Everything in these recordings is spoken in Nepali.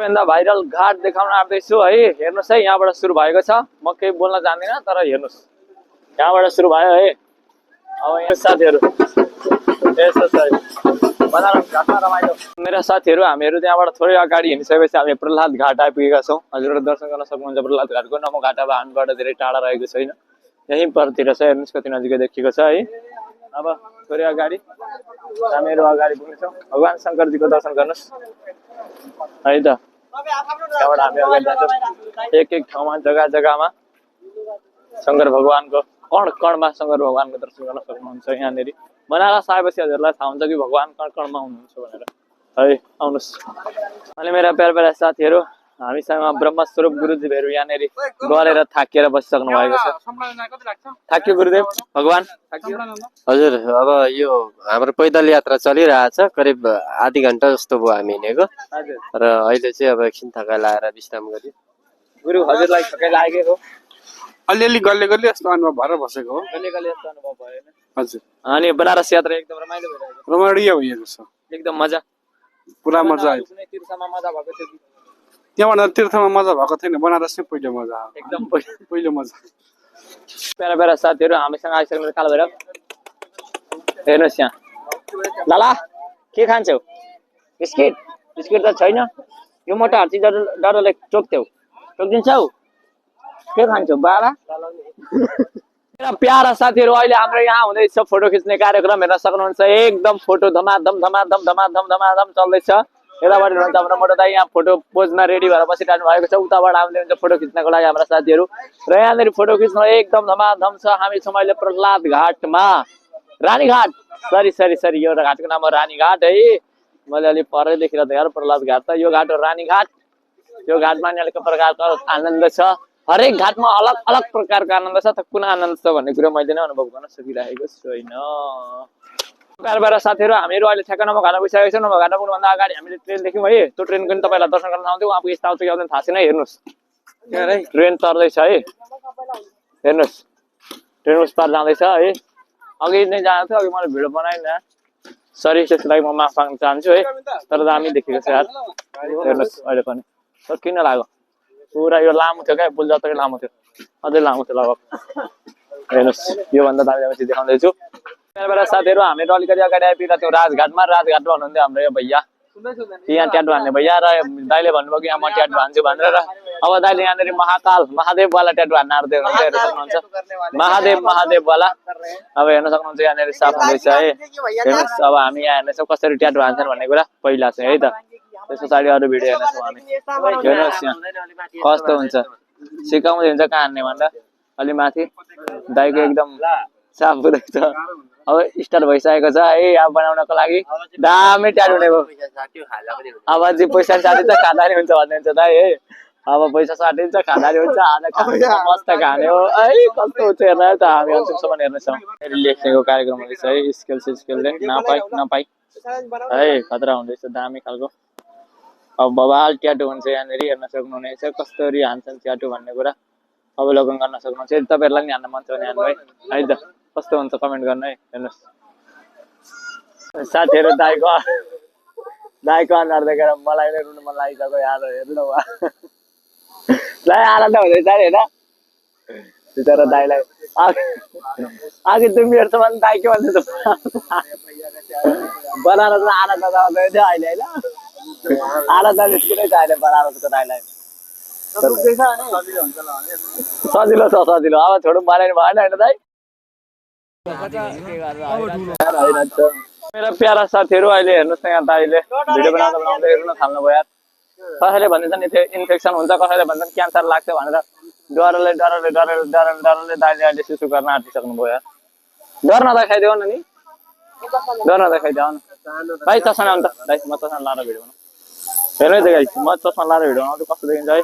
सबैभन्दा भाइरल घाट देखाउन आउँदैछु है। हेर्नुहोस् है, यहाँबाट सुरु भएको छ। म केही बोल्न जान्दिनँ, तर हेर्नुहोस् यहाँबाट सुरु भयो है। अब यहाँ साथीहरू यस्तो छ बनारस घाटमा रमाइलो। मेरा साथीहरू हामीहरू त्यहाँबाट थोरै अगाडि हिँडिसकेपछि हामी प्रहलाद घाट आइपुगेका छौँ। हजुरहरू दर्शन गर्न सक्नुहुन्छ प्रहलाद घाटको। नमो घाट अब हामीबाट धेरै टाढा रहेको छैन, यहीँ परतिर छ। हेर्नुहोस् कति नजिकै देखिएको छ है। अब थोरै अगाडि हामीहरू अगाडि पुग्नेछौँ। भगवान शङ्करजीको दर्शन गर्नुहोस् है त। त्यहाँबाट हामी अगाडि जान्छौँ। एक एक ठाउँमा जग्गा जग्गामा शङ्कर भगवानको कण कणमा शङ्कर भगवानको दर्शन गर्न सक्नुहुन्छ। यहाँनिर बनारस आएपछि हजुरलाई थाहा हुन्छ कि भगवान कण कणमा हुनुहुन्छ भनेर है। आउनुहोस्। अनि मेरा प्यारा प्यारा साथीहरू, हामीसँग ब्रह्मस्वरूप गुरुदेवहरू यहाँनिर गरेर थाकिएर बसिसक्नु भएको छ। थाक्यो गुरुदेव भगवान? हजुर, अब यो हाम्रो पैदल यात्रा चलिरहेछ। करिब आधी घन्टा जस्तो भयो हामी हिँडेको र अहिले चाहिँ अब एकछिन थकाइ लागेर विश्राम गर्यो। गुरु हजुरलाई थकाइ लागेको? अलिअलि गल्ले गल्ले यस्तो अनुभव भएर बसेको हो। गल्ले गल्ले यस्तो अनुभव भयो हैन? हजुर। अनि बनारस यात्रा एकदम रमाइलो भइरहेको? रमाइलो भइएको छ, एकदम मजा, पुरा मजा आयो। कुनै तीर्थमा मजा भएको थियो कि? त्यहाँबाट तीर्थमा मजा भएको थिएन, बनारस नै पहिलो मजा हो। एकदम पहिलो मजा। प्यारा प्यारा साथीहरू, हामीसँग आइसक्नु कालो भैरव। हेर्नुहोस् यहाँ। लाला के खान्छौ? बिस्किट? बिस्किट त छैन। यो मोटा हात्ती डरले चोक्थ्यौ, चोकिदिन्छौ? के खान्छौ बाबा? मेरा प्यारा साथीहरू, अहिले हाम्रो यहाँ हुँदैछ फोटो खिच्ने कार्यक्रम। हेर्न सक्नुहुन्छ एकदम फोटो धमाधम धमाधम धमाधम धमाधम चल्दैछ। यताबाट हुनुहुन्छ हाम्रो मोटो दाइ, यहाँ फोटो पोजमा रेडी भएर बसिरहनु भएको छ। उताबाट आउँदै हुन्छ फोटो खिच्नको लागि हाम्रा साथीहरू। र यहाँनिर फोटो खिच्न एकदम धमाधम छ। हामी छौँ अहिले प्रहलाद घाटमा, रानीघाट। सरी यो घाटको नाम हो रानीघाट है। मैले अलिक परै लेखेर त यार प्रहलाद घाट त। यो घाट हो रानीघाट। यो घाटमा नि अलिक प्रकारको आनन्द छ। हरेक घाटमा अलग अलग प्रकारको आनन्द छ। त कुन आनन्द छ भन्ने कुरो मैले नै अनुभव गर्न सकिरहेको छैन। प्यारा साथीहरू, हामीहरू अहिले ठ्याक्क नमो घाट पुगिसकेको छौँ। नमो घाट पुग्नुभन्दा अगाडि हामीले ट्रेन देख्यौँ है। त्यो ट्रेनको पनि तपाईँलाई दर्शन गर्न आउँथ्यो। उहाँको यस्तो आउँछ कि आउँदैन थाहा छैन। हेर्नुहोस् ट्रेन तर्दैछ है। हेर्नुहोस् ट्रेन उस पार जाँदैछ है। अघि नै जानु थियो, अघि मैले भिडियो बनाइनँ, सरी। त्यसको लागि म माफ माग्न चाहन्छु है। तर दामी देखेको छ यार। हेर्नुहोस् अहिले पनि किन लाग्यो पुरा। यो लामो थियो क्या, पुल जत्रै लामो थियो, अझै लामो थियो लगभग। हेर्नुहोस् योभन्दा दामी दामी चिज देखाउँदैछु। बेला साथीहरू, हामीहरू अलिकति अगाडि आइपुगेका थियौँ राजघाटमा। राजघाटमा हुनुहुन्थ्यो हाम्रो यो भैया, यहाँ ट्याटु हान्ने भैया। र दाइले भन्नुभयो कि यहाँ म ट्याटु हान्छु भनेर। अब दाइले यहाँनिर महाकाल महादेववाला ट्याटु हान्न आँट्दै हुनुहुन्छ। हेर्न सक्नुहुन्छ महादेववाला। अब हेर्न सक्नुहुन्छ यहाँनिर साफ हुँदैछ है। हेर्नुहोस् अब हामी यहाँ हेर्नेछौँ कसरी ट्याटु हान्छन् भन्ने कुरा पहिला चाहिँ है त। त्यस पछाडि अरू भिडियो हेर्नेछौँ हामी। हेर्नुहोस् यहाँ कस्तो हुन्छ, सिकाउँदै हुन्छ कहाँ हान्ने भनेर। अलि माथि दाइको एकदम साफ हुँदैछ। अब स्टार्ट भइसकेको छ है यहाँ बनाउनको लागि। दामी ट्याटु हुने भयो। अब चाहिँ पैसा साटिन्छ खाँदा नि हुन्छ भन्ने हुन्छ दाइ है। अब पैसा साटिन्छ खाँदा नि हुन्छ। आज मस्त खाने हो है। कस्तो हुन्छ हेर्न त। हामी अन्तिमसम्म हेर्नेछौँ। लेख्नेको कार्यक्रम हुँदैछ है। स्केलले नपाई है। खतरा हुँदैछ दामी खालको। अब बवाल ट्याटु हुन्छ यहाँनिर। हेर्न सक्नुहुनेछ कसरी हान्छन् ट्याटु भन्ने कुरा अवलोकन गर्न सक्नुहुन्छ। यदि तपाईँहरूलाई नि हान्न मन छ भने हान्नु है त। कस्तो हुन्छ कमेन्ट गर्नु है। हेर्नुहोस् साथीहरू, दाइको अनुहार देखेर मलाई नै रुनु मन लागिसक्यो यार। हेर्नु दाइ आनन्द हुँदैछ नि होइन। बिचरा दाइलाई अघि तिमीहरूसम्म दाइ के भन्छ बनारसमा आनन्द आउँदै थियो अहिले होइन। आनन्द निस्किँदै छ अहिले बनारसको दाइलाई। सजिलो छ सजिलो। अब छोडौँ भने भएन होइन दाइ। मेरा प्यारा साथीहरू, अहिले हेर्नुहोस् न यहाँ दाइले भिडियो बनाउँदै हेर्नु थाल्नु भयो यार। कसैले भन्छन् इन्फेक्सन हुन्छ, कसैले भन्छन् क्यान्सर लाग्छ भनेर। डरले दाइले अहिले सुसु गर्न आँटिसक्नु भयो यार। डर नदेखाइदेऊ न नि, डर नदेखाइदेऊ न भाइ। चस्मा ल्याउनु त दाइ, म चस्मा लाएर भिडियो बनाउँ। हेर्नु है गाइस, म चस्मा लाएर भिडियो बनाउँछु कस्तो देखिन्छ है।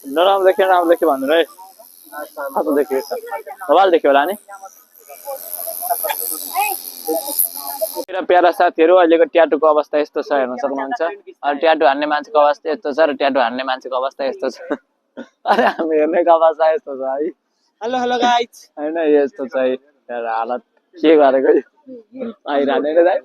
नराम्रो देख्यो राम्रो देख्यो भन्नु है। कस्तो देखियो त भवाल देख्यो होला नि। मेरा प्यारा साथीहरू, अहिलेको ट्याटुको अवस्था यस्तो छ हेर्न सक्नुहुन्छ। ट्याटु हान्ने मान्छेको अवस्था यस्तो छ र ट्याटु हान्ने मान्छेको अवस्था यस्तो छ। अरे हामी हेर्नेको अवस्था यस्तो छ है। हेलो गाइज होइन यस्तो छ है हालत। के गरेको आइरहने दाइ।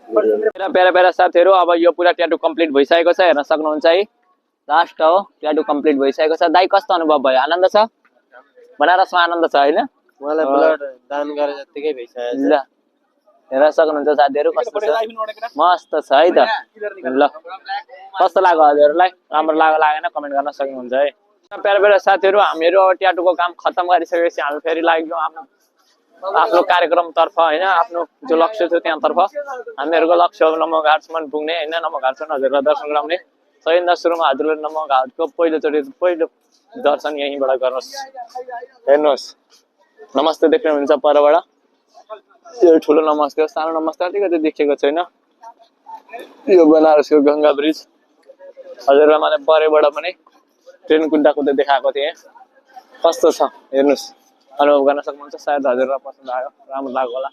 मेरा प्यारा प्यारा साथीहरू अब यो पुरा ट्याटु कम्प्लिट भइसकेको छ हेर्न सक्नुहुन्छ है लास्ट हो ट्याटु कम्प्लिट भइसकेको छ दाइ कस्तो अनुभव भयो आनन्द छ बनारसमा आनन्द छ हैन मलाई ब्लड दान गरे जतिकै भइसक्यो ल हेर्न सक्नुहुन्छ साथीहरू कस्तो छ मस्त छ है त ल कस्तो लाग्यो हजुरहरूलाई राम्रो लाग्यो लागेन कमेन्ट गर्न सक्नुहुन्छ है प्यारा प्यारा साथीहरू हामीहरू अब ट्याटुको काम खत्तम गरिसकेपछि हामी फेरि लाग्यौँ आफ्नो कार्यक्रमतर्फ होइन आफ्नो जो लक्ष्य थियो त्यहाँतर्फ हामीहरूको लक्ष्य हो नमो घाटसम्म पुग्ने होइन नमो घाटसम्म हजुरलाई दर्शन गराउने सबैभन्दा सुरुमा हजुरले नमो घाटको पहिलो दर्शन यहीँबाट गर्नुहोस् हेर्नुहोस् नमस्ते देख्नुहुन्छ परबाट यो ठुलो नमस्ते हो सानो नमस्ते अलिकति देखेको छैन यो बनारसको गङ्गा ब्रिज हजुरलाई मैले परेबाट पनि ट्रेन कुद्दा देखाएको थिएँ कस्तो छ हेर्नुहोस् अनुभव गर्न सक्नुहुन्छ सायद हजुरलाई पसन्द आयो राम्रो लाग्यो होला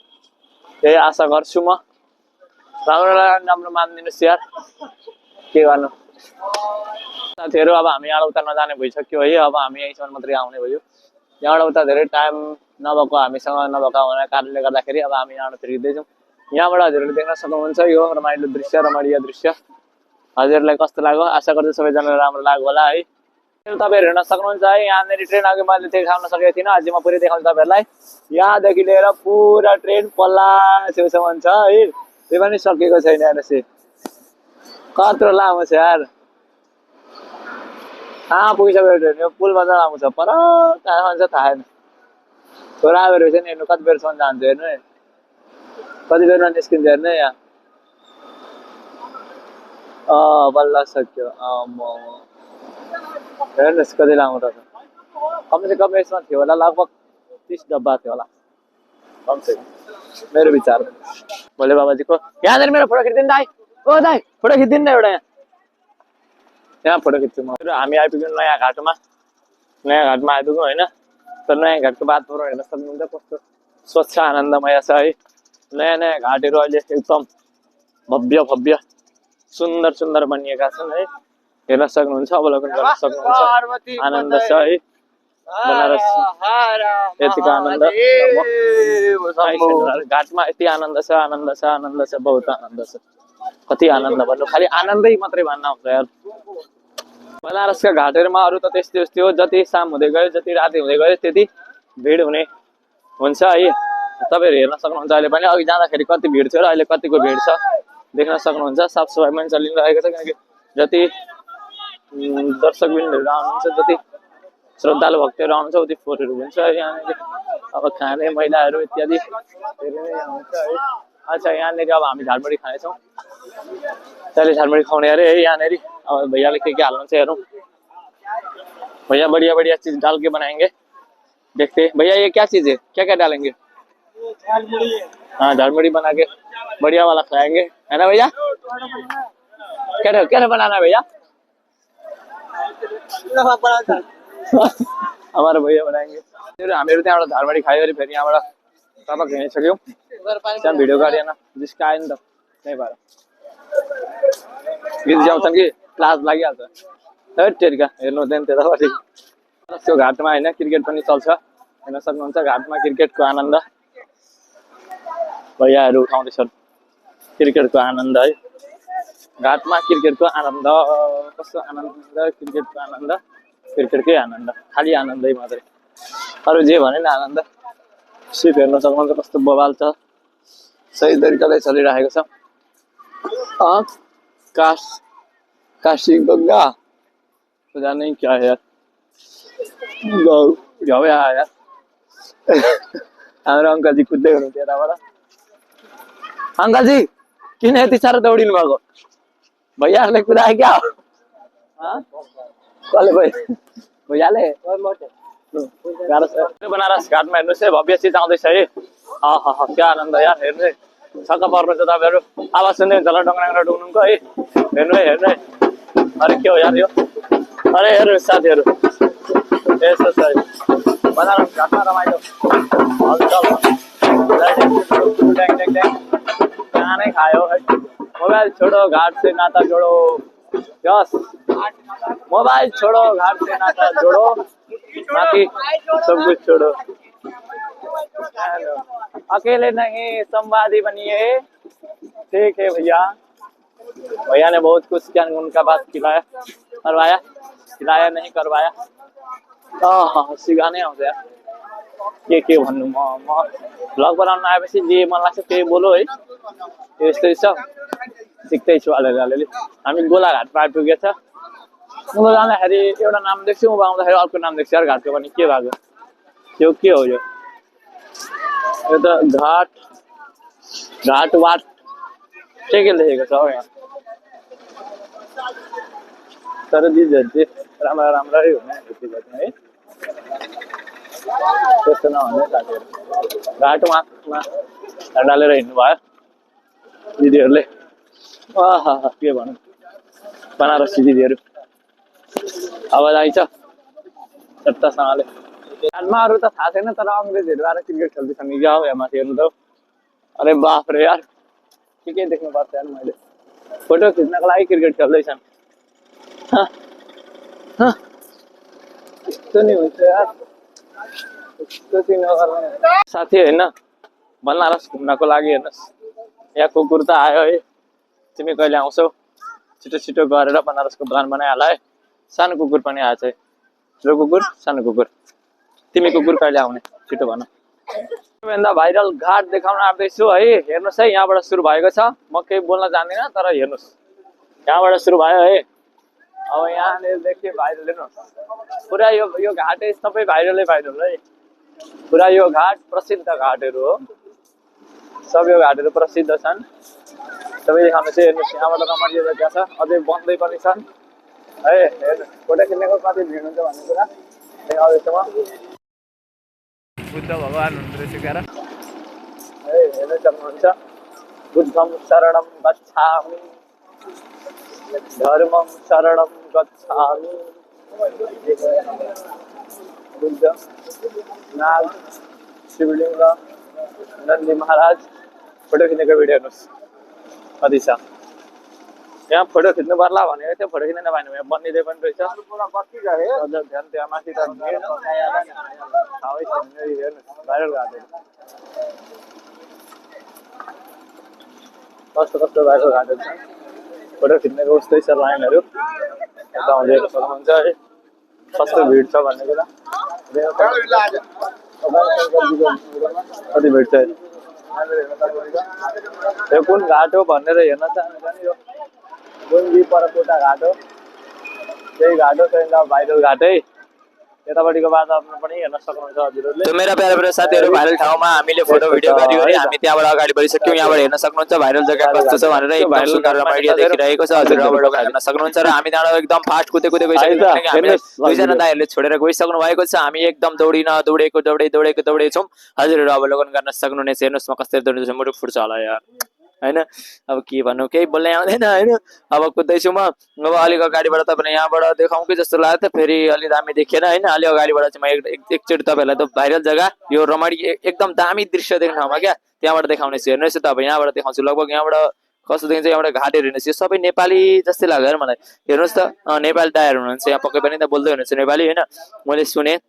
त्यही आशा गर्छु म राम्रो लाग्यो राम्रो मानिदिनुहोस् यार के गर्नु साथीहरू अब हामी यहाँ उता नजाने भइसक्यो है अब हामी यहीँसम्म मात्रै आउने भयो यहाँबाट उता धेरै टाइम नभएको हामीसँग नभएको हुने कारणले गर्दाखेरि अब हामी यहाँ फर्किँदैछौँ यहाँबाट हजुरहरूले देख्न सक्नुहुन्छ यो रमाइलो दृश्य रमणीय दृश्य हजुरहरूलाई कस्तो लाग्यो आशा गर्छु सबैजनालाई राम्रो लाग्यो होला है तपाईँहरू हेर्न सक्नुहुन्छ है यहाँनिर ट्रेन अघि मैले देखाउन सकेको थिइनँ अझै म पुरै देखाउँछु तपाईँहरूलाई यहाँदेखि लिएर पुरा ट्रेन पल्ला छेउसम्म छ है त्यो पनि सकेको छैन हेर्नुहोस् कत्रो लामो छ यार कहाँ पुगिसक्यो ट्रेन यो पुलमा त लामो छ पर कहाँ छ थाहा छैन छोरा बेर चाहिँ हेर्नु कति बेरसम्म जान्छ हेर्नु है कति बेरमा निस्किन्छ हेर्नु है यहाँ बल्ल सक्यो हेर्नुहोस् कति लामो रहेछ कमसेकम यसमा थियो होला लगभग 30 डब्बा थियो होला कमसेकम मेरो विचार भोले बाबाजीको यहाँनिर मेरो फोटो खिचिदिनु दाइ ओ दाइ फोटो खिचिदिनु न एउटा यहाँ फोटो खिच्छु म हामी आइपुग्यौँ नयाँ घाटमा आइपुग्यौँ होइन तर नयाँ घाटको वातावरण हेर्न सक्नुहुन्छ कस्तो स्वच्छ आनन्दमय छ है नयाँ घाटहरू अहिले एकदम भव्य सुन्दर बनिएका छन् है हेर्न सक्नुहुन्छ अवलोकन गर्न सक्नुहुन्छ आनन्द छ है बनारस यतिको आनन्द घाटमा यति आनन्द छ बहुत आनन्द छ कति आनन्द भन्नु खालि आनन्दै मात्रै भन्न हुन्छ यार बनारसका घाटहरूमा अरू त त्यस्तै हो जति शाम हुँदै गयो जति राति हुँदै गयो त्यति भिड हुने हुन्छ है तपाईँहरू हेर्न सक्नुहुन्छ अहिले पनि अघि जाँदाखेरि कति भिड थियो र अहिले कतिको भिड छ देख्न सक्नुहुन्छ साफसफाइ पनि चलिरहेको छ किनकि जति दर्शकबिन्दुहरू आउनुहुन्छ जति श्रद्धालु भक्तहरू आउनुहुन्छ उति फोहोरहरू हुन्छ यहाँनिर अब खाने महिलाहरू इत्यादि धेरै नै हुन्छ है अच्छा यहाँनिर अब हामी झालमुरी खानेछौँ त्यसले झालमुरी खुवाउने अरे है यहाँनिर अब भैयाले के हाल्नुहुन्छ हेरौँ भैया बढ़िया चीज डाल के बनाएंगे देखते भैया ये क्या चीज है क्या डालेंगे हाँ झालमुरी बना के बढ़िया वाला खिलाएंगे है ना भैया क्या बनाना है भैया हमारा भैया बनाएंगे हामीहरू त्यहाँबाट झालमुरी खायो अरे फेरि यहाँबाट तपाईँ हिँडिसक्यौँ त्यहाँ भिडियो गरेन जिस्का आयो नि त त्यही भएर गीत जाउँछन् कि क्लास लागिहाल्छ हेरिका हेर्नु हुँदैन त्यतापट्टि त्यो घाटमा होइन क्रिकेट पनि चल्छ हेर्न सक्नुहुन्छ घाटमा क्रिकेटको आनन्द भैयाहरू उठाउँदैछन् क्रिकेटको आनन्द है घाटमा क्रिकेटको आनन्द कस्तो आनन्द क्रिकेटकै आनन्द खालि आनन्दै मात्रै अरू जे भने न आनन्द सिप हेर्न सक्नुहुन्छ कस्तो बवाल छ सही तरिकाले चलिरहेको छ काशी गंगा पता नहीं क्या है यार यार हाम्रो अंकल जी कुद्दै हुनुहुन्थ्यो यताबाट अंकल जी किन यति साह्रो दौडिनु भएको भैयाहरूले कुदाए क्या कसले भैयाले बनारस घाटमा हेर्नुहोस् है भव्य चिज आउँदैछ है क्या आनन्द यार हेर्नु है छक्क पर्नुहुन्छ तपाईँहरू आवाज सुन्दै हुन्छ होला डङ्गरा डुङ्नुको है हेर्नु है अरे के हो यार यो अरे हेर्नु साथीहरू यस्तो छ बनारस घाटमा रमाइलो खानै खायो है मोबाइल छोडो घाट से नाता जोडो यस मोबाइल छोडो घाट से नाता जोडो बाकी सब कुछ छोड़ो अकेले नहीं संवादी बनिए ठीक है भैया। भैया ने बहुत कुछ क्या उनका बात खिलाया करवाया, खिलाया नहीं करवाया। हँसी गाने आउँछ यार, के भन्नु म भ्लग बनाउन आएपछि जे मन लाग्छ त्यही बोलो है, यस्तै छ। सिक्दैछु अलिअलि। हामी गोलाघाट पार पुगेछ। उँभो जाँदाखेरि एउटा नाम देख्छु, उँभो आउँदाखेरि अर्को नाम देख्छु यार घाटको पनि। के भएको यो, के हो यो? यो त घाट वाट के लेखेको छ हौ यहाँ। तर दिदीहरू चाहिँ राम्रै हुने यतिको चाहिँ है, त्यस्तो नहुने साथीहरू। घाटमा ढालेर हिँड्नु भयो दिदीहरूले। के भनौँ, बनारसी दिदीहरू आवाज आइछ चट्टासँगले। घाटमा अरू त थाहा छैन, तर अङ्ग्रेजहरू आएर क्रिकेट खेल्दैछन् क्या हौ यहाँ माथि हेर्नु त। अरे बाफ रे यार, के देख्नु पर्छ यार मैले। फोटो खिच्नको लागि क्रिकेट खेल्दैछन्। यस्तो नि हुन्छ यार, यस्तो चाहिँ नगर्नु साथी होइन। बनारस घुम्नको लागि हेर्नुहोस्, यहाँ कुकुर त आयो है। तिमी कहिले आउँछौ? छिटो छिटो गरेर बनारसको प्लान बनाइहाल है। सानो कुकुर पनि आएछ है, ठुलो कुकुर सानो कुकुर। तिमी कुकुर कहिले आउने छिटो भन। सबैभन्दा भाइरल घाट देखाउन आउँदैछु है। हेर्नुहोस् है, यहाँबाट सुरु भएको छ। म केही बोल्न जान्दिनँ, तर हेर्नुहोस् यहाँबाट सुरु भयो है। अब यहाँदेखि भाइरल हेर्नुहोस्, पुरा यो घाटै सबै भाइरलै भाइरल है। पुरा यो घाट प्रसिद्ध घाटहरू हो, सब यो घाटहरू प्रसिद्ध छन्। सबै देखाउनु चाहिँ हेर्नुहोस्, यहाँबाट रमाइलो जग्गा छ, अझै बन्दै पनि छन् है। हेर्नुहोस् फोटो खिच्नेको कति भिड हुन्छ भन्ने कुरा देखाउँदैछु म। बुद्ध भगवान हुनुहुँदो रहेछ क्यार है, हेर्नु सक्नुहुन्छ। बुद्धं शरणं गच्छामि, धर्मं शरणं गच्छामि। बुद्ध, नाग, शिवलिङ्ग, नन्दी महाराज। फोटो खिच्नेको भिडियो हेर्नुहोस् कति छ। यहाँ फोटो खिच्नु पर्ला भनेको थियो, फोटो खिच्न नपाएन। यहाँ बनिँदै पनि रहेछ। अझ ध्यान त्यहाँ माथि त भाइरल घाटहरू कस्तो कस्तो भाइरल घाटहरू छन्। फोटो खिच्नेको उस्तै छ लाइनहरू, यता आउँदै हेर्न सक्नुहुन्छ है कस्तो भिड छ भन्ने कुरा। कति भिड छ यो, कुन घाट हो भनेर हेर्न चाहनुहुन्छ नि? यो गुन्जी परकोटा घाट हो, त्यही घाट हो, त्यही भाइरल घाट है। यतापट्टिको वातावरण पनि हेर्न सक्नुहुन्छ हजुरहरूले। तो मेरा प्यारा साथीहरू, भाइरल ठाउँमा हामीले फोटो भिडियो गर्यौँ अनि हामी त्यहाँबाट अगाडि बढिसक्यौँ। यहाँबाट हेर्न सक्नुहुन्छ भाइरल जग्गा कस्तो छ भनेर। एकदम सुन्दर रमाइलो देखिरहेको छ, हजुरहरूले हेर्न सक्नुहुन्छ। र हामी त्यहाँबाट एकदम फास्ट कुदे गइसक्यौँ, किनकि हामीले दुईजना दाइहरूले छोडेर गइसक्नु भएको छ। हामी एकदम दौडेछौँ। हजुरहरू अवलोकन गर्न सक्नुहुनेछ। हेर्नुहोस् म कसरी दौडिँदैछु, मुटु फुट्छ होला यार होइन। अब के भन्नु, केही बोल्नै आउँदैन होइन। अब कुद्दैछु म। अब अलिक अगाडिबाट तपाईँलाई यहाँबाट देखाउँ कि जस्तो लाग्यो त, फेरि अलि दामी देखिएन होइन। अलि अगाडिबाट चाहिँ म एकचोटि तपाईँहरूलाई त भाइरल जग्गा, यो रमाइलो एकदम दामी दृश्य देख्ने ठाउँमा क्या, त्यहाँबाट देखाउनेछु। हेर्नुहोस् त, अब यहाँबाट देखाउँछु। लगभग यहाँबाट कस्तो देखिन्छ, यहाँबाट घाटहरू हेर्नुहोस्। यो सबै नेपाली जस्तै लाग्यो यार मलाई। हेर्नुहोस् त, नेपाली दाइहरू हुनुहुन्छ यहाँ, पक्कै पनि त बोल्दै हुनुहुन्छ नेपाली होइन। मैले सुने,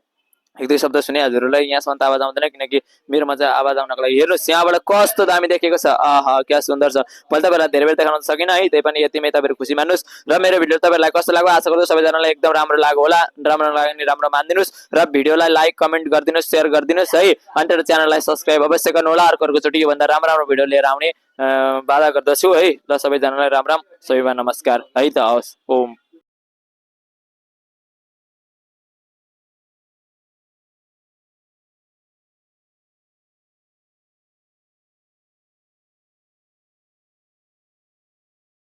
एक दुई शब्द सुने। हजुरहरूलाई यहाँसम्म त आवाज आउँदैन, किनकि मेरोमा चाहिँ आवाज आउनको लागि। हेर्नुहोस् यहाँबाट कस्तो दामी देखेको छ। क्या सुन्दर छ। मैले तपाईँलाई धेरै बेर देखाउन सकिनँ है, त्यही पनि यतिमै तपाईँहरू खुसी मान्नुहोस्। र मेरो भिडियो तपाईँलाई कस्तो लाग्यो आशा गर्छु सबैजनालाई एकदम राम्रो लाग्यो होला। राम्रो लाग्यो भने राम्रो मानिदिनुहोस् र भिडियोलाई लाइक कमेन्ट गरिदिनुहोस्, सेयर गरिदिनुहोस् है। अनि च्यानललाई सब्सक्राइब अवश्य गर्नु होला। अर्कोचोटि योभन्दा राम्रो भिडियो लिएर आउने वादा गर्दछु है। ल सबैजनालाई राम राम, सबैमा नमस्कार है त। हवस्, ओम।